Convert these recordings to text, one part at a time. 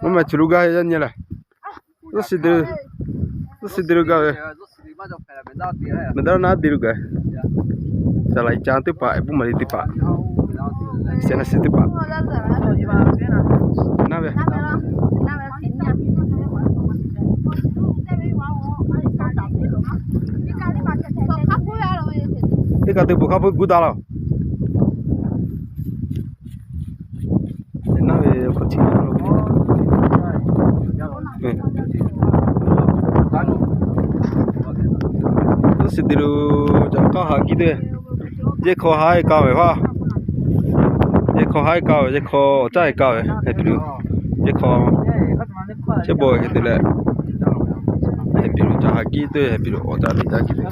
Mvuhˇ maˬ chi lo gaˇ ve yaˇ nyi lehˬ. Zuhˇ si de, zuhˇ si de lo gaˇ ve. Mehˬ daˇ naˉ de lo gaˬ. Caˬ laiˬ ca teˇ hpaˍ, buˇ maˬ li teˇ hpaˍ, sehˍ naˆ si teˇ hpaˍ. Naˇ ve, teˇ kaꞈ te bvuhꞈ hk'a peu guˇ daꞈ laˇ. Naˇ ve hk'aw chi lo, zuhˇ si de lo, caˬ k'aˇ haꞈ kiˇ teˇ, yehˇ hk'aw haˉ e kaˇ ve haˉ, yehˇ hk'aw haˉ e kaˇ ve, yehˇ hk'aw awˬ caˉ e kaˇ ve heh piˍ lo, yehˇ hk'aw chehˇ bawˬ hk'e te leh, heh piˍ lo caˬ haꞈ kiˇ teˇ, heh piˍ lo awˬ caˉ teˇ caˉ kiˇ teˇ.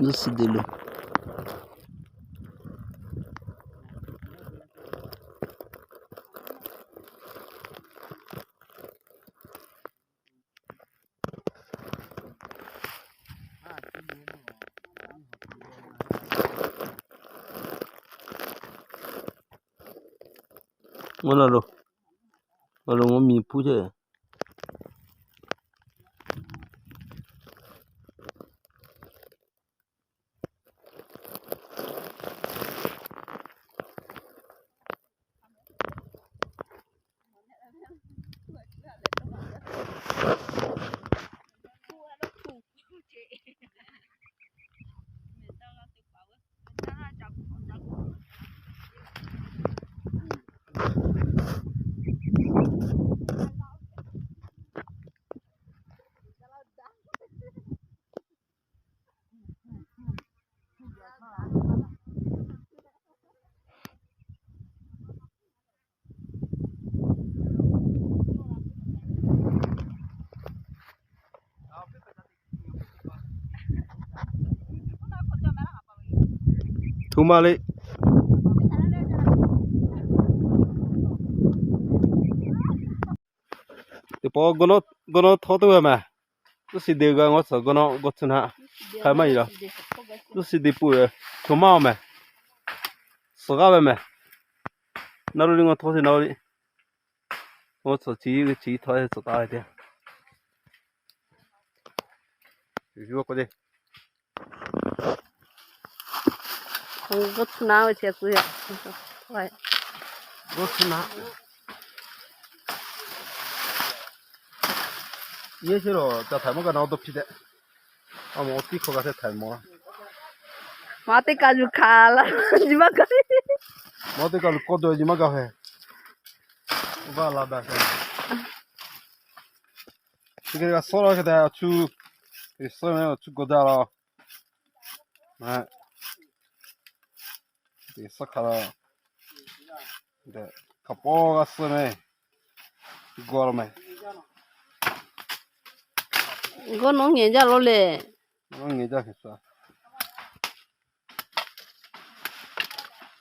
Zuhˇ si de lo. Mvuhˇ naw lo, awˬ lawn mvuhˇ miˬ hpuˇ chehˇ. Hto maˇ le. Teˇ pawˆ gawˇ nawˉ htawˇ tuˬ ve mehˬ. Zuhˇ si de g'a ngawˬ tcuhˍ gawˇ nawˉ gawˇ tcuhˍ naˆ. Hk'a maˇ yi la. Zuhˇ si de peuˬ ve, chaw maˇ oˬ mehˬ. Suhˍ g'aˇ ve mehˬ. Naˉ lo le ngawˬ htawˇ te naˉ lo le. Ngawˬ tcuhˍ chi, chi htawˇ tcuhˍ taˍ ve te. Yuˬ k'o te. Gawˇ tcuhˍ naˆ ve chi kuˬ yaꞈ. Gawˇ tcuhˍ naˆ. Yehˇ chi lo ca htaiˍ mawˇ kaꞈ na awˬ dawˇ hpiˇ tehꞈ. A mawˬ awˬ tiˉ hk'aw g'a hteˇ htaiˍ mawˬ la. Maˇ teˇ kaꞈ yuˬ hkanˍ la, nyi maˇ gaˬ. Maˇ teˇ kaꞈ luˬ kawˇ dawˇ nyi maˇ gaˬ hk'e. Uˇ vaˇ la daꞈ hk'e. Chi hk'e g'a suhˉ laˇ hk'e te awˬ chu, suhˉ meh awˬ chu gawˬ daꞈ la. Suhˉ hk'a la. Hk'a pawˇ g'a suhˉ meh. Gawˬ la meh. Gawˇ nawˉ ngehˬ jaˇ lo le. Nawˉ ngehˬ jaˇ hk'e suhˉ.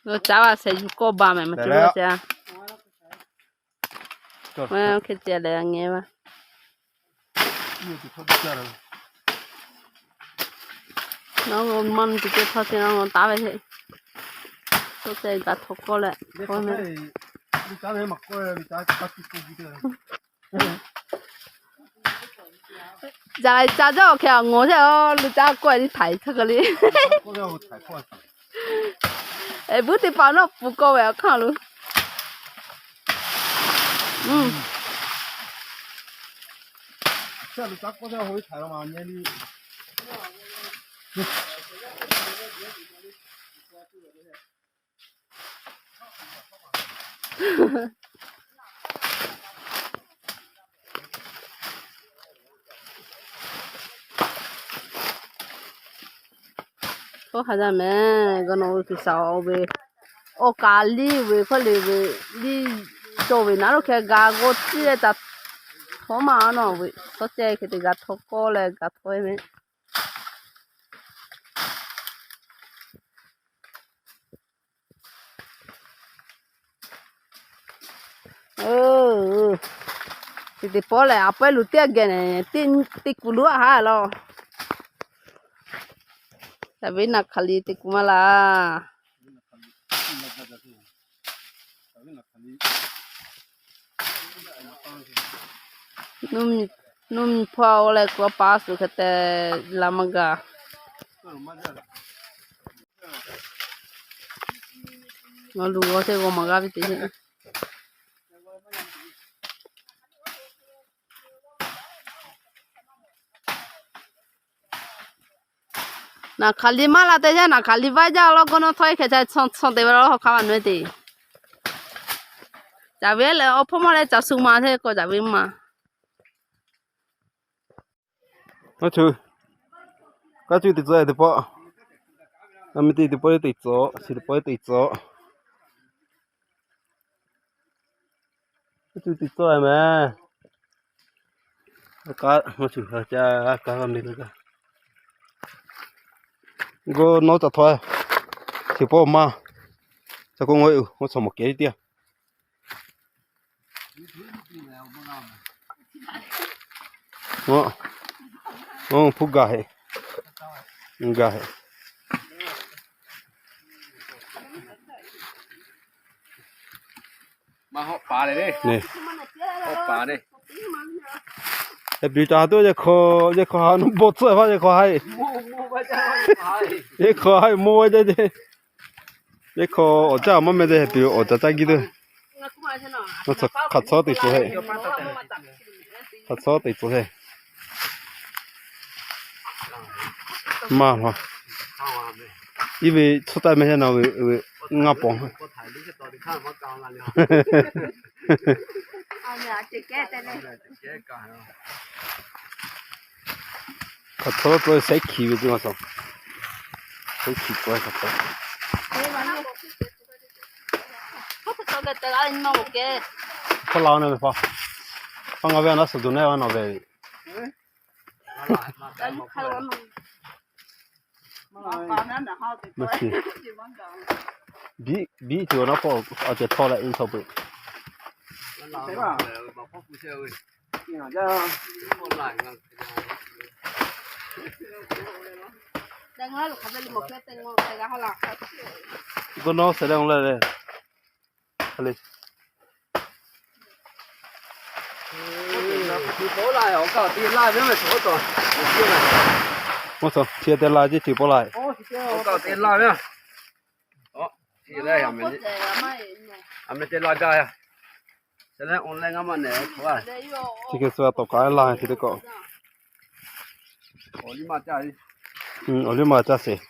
Lo caˉ va shehˍ yuˬ kawˇ ba meh maˇ cawˬ lo caˇ. Hk'e te leh ngeh va. Nawˬ maˇ mi tuˬ ceh htaˇ te nawˬ taˉ ve hk'e. Tawˇ ceh gaˬ htaw kawˇ leh. Ca ca jaˇ awˬ hk'e a ngawˬ hteˇ a lo caˇ kawˆ e tiˉ htaiˍ hk'e k'o le. Eˬ, buˉ teˇ hpaˍ nawˉ pfuhˍ kawˆ ve awˬ hk'aˇ lo. Oˇ hk'a jaˇ meh, g'a nawˬ ve G'uiˬsha oˇ ve, awˬ kaˍ liˇ ve hkawˇ le ve, liˇ cawˬ ve naˉ lo hk'e g'a g'awˇ ciˇ leh taꞈ htaw maˇ nawˬ ve, tawˇ ceh hk'e te g'a htaw kawˇ leh g'a htaw e meh. Teˇ teˇ pawˆ lehˬ, a pawehˇ luˬ teˇ geh nehˬ, teˇ kuˬ luˬ a haˉ laˇ. Caꞈ ve naˬ hk'aˬ li teˇ kuˬ maˇ laˇ. Nuˇ miˬ hpawˇ a leh kuˬ a pa suhˍ hk'e te la maˇ gaˬ. Ngaˬ luˬ g'aw teˇ g'aw maˍ g'a ve teˇ Naˬ hk'aˬ li maˇ la te yaˇ, naˬ hk'aˬ li vaˇ jaˇ law, gawˇ nawˉ htawˇ iˉ hkeh ca tsuhˇ tsuhˇ te ve law, hawˉ hk'aˇ maˇ nu e te. Caꞈ ve lehˬ, awˬ hpawˇ maˇ leh caꞈ shu ma hteˇ k'o caꞈ ve maˇ. Maˇ ceuˬ, kaˉ cuˇ teꞈ tcuh e teˇ pawˆ, a mi te teˇ pawˆ teꞈ tcuh, chi teˇ pawˆ teꞈ tcuh. Kaˉ cuˇ teꞈ tcuh e mehˍ. Kaˉ maˇ ceuˬ, kaˉ kaˉ maˇ mi kaˉ kaˉ. Gawˇ nawˉ ca htawˇ, chi pawˆ maˇ, ca k'oˆ ngaw e, ngaw cawˬ mawˬ kehˉ tiˉ a. Hpu gaˬ heˆ, gaˬ heˆ. Heh piˍ ca tuˬ yehˬ hk'aw, yehˬ hk'aw ha nuˇ bawˆ tcuhˉ e vaˇ yehˬ hk'aw ha e. Yehˬ hk'aw ha e mawˇ ve jaˇ ce. Yehˬ hk'aw awˬ caˇ maˇ meh te, heh piˍ awˬ caˇ caˇ giˇ tuˬ. Hk'aˬ tcuhˉ teꞈ tcuh heˆ. Hk'aˬ tcuhˉ teꞈ tcuh heˆ. Maˇ la. Iˉ ve tcuhˉ taˆ meh yaˇ na ve ngaˇ pawˍ. Hk'aˬ tcuhˉ tcuhˉ sehˉ hkiˬ ve teˇ maˇ tcuhˉ. Sehˉ hkiˬ tcuhˉ hk'aˬ tcuhˉ. Hk'aˬ la na ve hpaˇ. Hpaˇ ngaˬ ve a naˉ suhˍ duˬ neˇ a na ve. Biˉ biˉ tuˬ awˬ naˉ pawˆ a ceh htawˇ leh iˉ chaw peuˬ. Gawˇ nawˉ shehˍ leh le. Maˇ cawˬ, chi te la ce, chi pawˆ la. Chi hk'e suh tawˍ kaꞈ la chi teˇ kawꞈ. Awˬ liˇ ma caˇ sheˍ.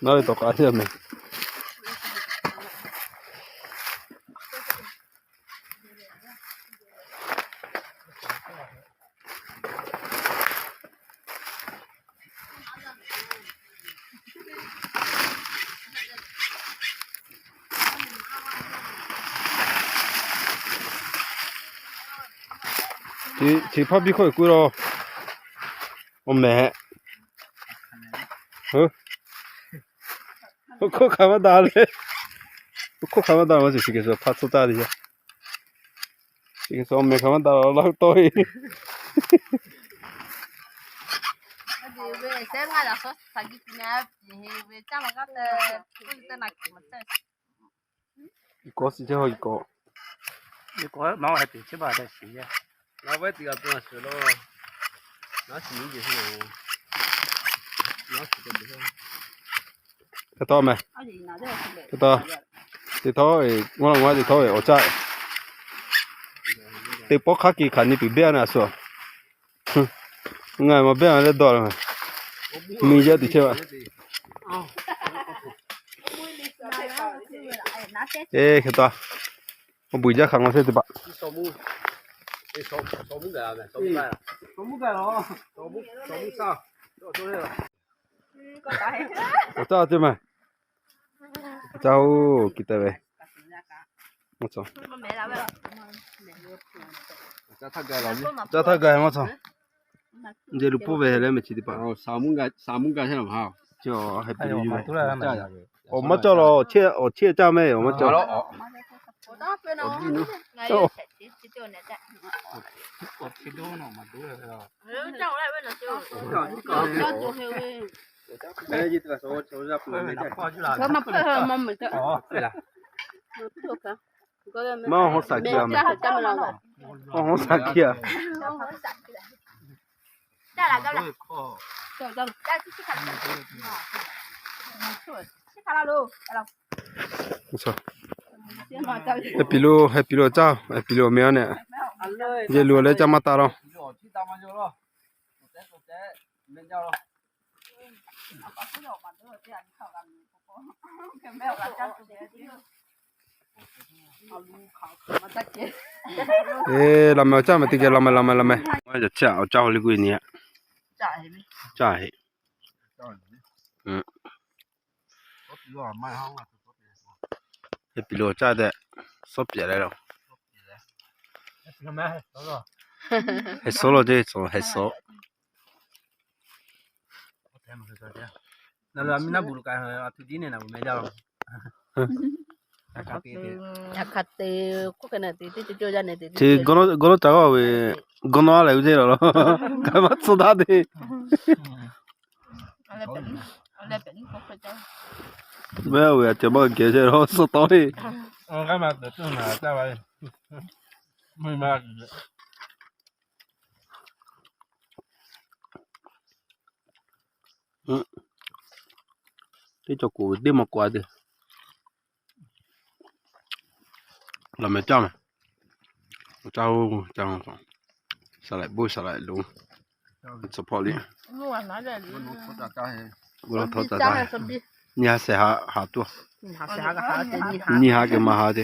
Naˉ ve tawˍ kaꞈ teˇ meh. Chi hpaˇ biˇ hkawˇ kuiˬ la. Awˬ mehˍ. Oˇ hkawˇ hk'a maˇ daꞈ le. Oˇ hkawˇ hk'a maˇ daꞈ maˇ ceuˬ, chi hk'e suh hpaˇ tcuhˉ taˇ te yaˇ. Chi hk'e suh awˬ mehˍ hk'a maˇ daꞈ la tawˆ e. Iˉ kawˆ suh ceh haw iˉ kawˆ. Hk'e taw meh. Hk'e taw. Teˇ htawˇ, maˇ la ngaˬ teˇ htawˇ awˬ caˇ. Teˇ pawˆ hk'aˇ kiˬ hk'aˬ nyi tuˬ beˇ a na suh. Ngaˬ maˇ beˇ a leh dawˇ la. Miˬ yaˇ tuˬ chehˇ a. Eˬ, hk'e taw. Awˬ buiˬ jaˇ hk'aˬ ngaw shehˉ teˇ hpaˍ. Awˬ caˇ teˇ meh. Awˬ caˇ oˇ kiˬ te ve. Caˇ htaˇ gaˬ maˇ tcuh. Jeˬ luˬ pawˆ ve leh meh chi teˇ hpaˍ. Awˬ maˇ cawˇ la, awˬ chehˇ caˇ mehˆ, awˬ maˇ cawˇ. Maˇ hawˉ saˍ kiˇ a mehˍ. Hawˉ saˍ kiˇ a. Heh piˍ lo, heh piˍ lo caˇ, heh piˍ lo meh a neh. Yehˬ luˬ leh caˇ maˇ taˍ law. Eˬ, laˬ meh awˬ caˇ meh teˇ geh laˬ meh, laˬ meh, laˬ meh. Awˬ caˇ, awˬ caˇ hawˉ liˇ kuiˬ nyi a. Caˇ heˆ. Heh piˍ lo awˬ caˇ tehꞈ, suhˉ pehˍ leh lo. Heh suhˉ lo ceˇ, heh suhˉ. Chi gawˇ nawˉ caˇ g'aˇ ve, gawˇ nawˉ a lehˬ ve ceˇ la law. Ka maˇ tcuh daˇ te. Mehˆ ve a ceh maˇ geh ceˇ la suh tawˇ le. Teˇ cawˬ k'oˍ teˇ maw k'oˍ a te. Laˬ meh caˇ meh. Caˇ oˬ, caˇ oˬ. Saˍ laꞈ boˇ saˍ laꞈ lo. Tcuh hpawˇ liˇ. Nyiˇ ha shehˍ ha tuˬ. Nyiˇ ha geh maˇ ha te.